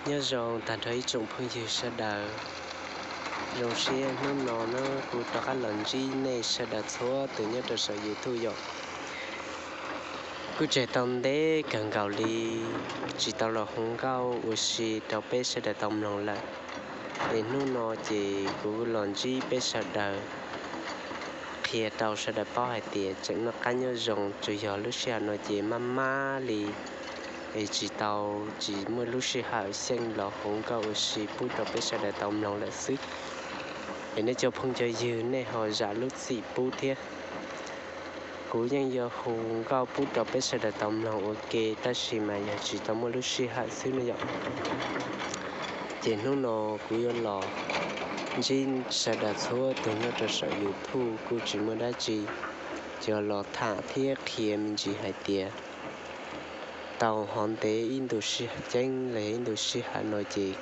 Nyob zoo tag nrho ib tsoom phooj ywg sawv daws. Zoo siab hnub no na kuv rov qab los ntsib nej sawv daws txhua tus nyob rau saum YouTube yom. Kuj tseg tau ntev kawg nkaus li tsis tau los hu nkauj ua si rau peb sawv daws tau mloog lawm. Es hnub no ces kuv los ntsib peb sawv daws, qhia rau sawv daws paub hais tias tseem noj qab nyob zoo, tsuas yog lub sij hawm no ces maj maj li es tsis tau, tsis muaj lub sij hawm xyeej los hu nkauj ua si pub rau peb sawv daws tau mloog lawm xwb. Es nej cov phooj cov ywg nej ho zam lub txim pub thiab. Kuv yeej yuav hu nkauj pub rau peb sawv daws tau mloog ua ke tab sis mas yog tsis tau muaj lub sij hawm xwb no yom. Ces hnub no kuv yuav los ntsib sawv daws txhua tus nyob rau saum YouTube kuj tsis muaj dab tsi, yuav los tham thiab qhia me ntsis hais tias tau ho ntev ib ntu sij hawm, ceeb los yog ib ntu sij hawm no ces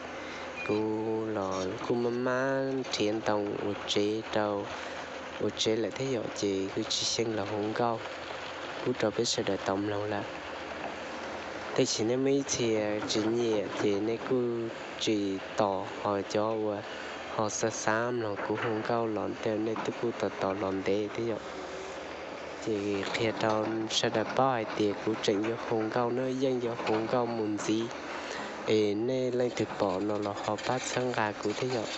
kuv los kuj maj maj nrhiav ntoo ua tsev rau, ua tsev lawm thiab yom, ces kuj tsis xyeej los hu nkauj pub rau peb sawv daws tau mloog lawm. Tab sis nej muaj ib txhia tsis nyiam ces nej kuj tsis tos, ho cov uas ho xav xav mloog kuv hu nkauj los tej nej twb kuj tos tos los ntev thiab yom. Ces qhia rau sawv daws paub hais tias kuv tseem yuav hu nkauj na, yeej yuav hu nkauj mus ntxiv. Es nej leej twg pom no los ho pab txhawb nqa kuv thiab yom.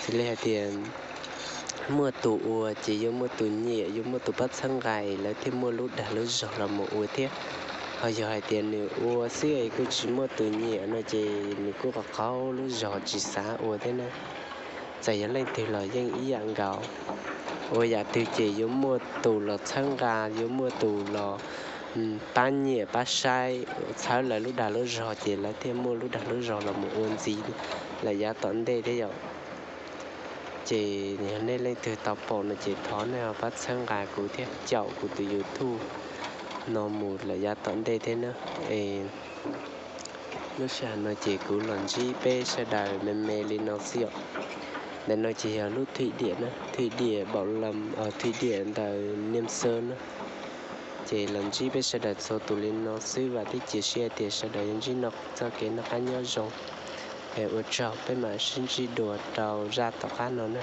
Xws li hais tias muaj tus ua ces yuav muaj tus nyiam, yuav muaj tus pab txhawb nqa es lawv thiaj muaj lub dag lub zog los mus ua thiab. Ho yog hais tias nws ua xwb es kuj tsis muaj tus nyiam no ces nws kuj qaug qaug lub zog tsis xav ua thiab na. Txawm yog leej twg los yeej ib yam nkaus. Ua yam twg ces yuav muaj tus los txhawb nqa, yuav muaj tus los pab nyiam pab saib, txhawb lawv lub dag lub zog ces lawv thiaj muaj lub dag lub zog los mus ua ntxiv lawm yav tom ntej thiab yom. Ces yog nej leej twg tau pom no ces thov nej ho pab txhawb nqa kuv thiab caum kuv tus YouTube no mus lawm yav tom ntej thiab na. Es lub sij hawm no ces kuv los ntsib peb sawv daws me me li no xwb yom. Ntawm no ces yog lub thwj diam na, thwj diam npaum, thwj diam ntawm Niam Xab na. Ces los ntsib peb sawv daws txhua tus li no xwb, vam thiab cia siab tias sawv daws yuav ntsib noj txoj kev noj qab nyob zoo. Es ua tsaug, peb mam sib ntsib dua rau zaj tom qab no na.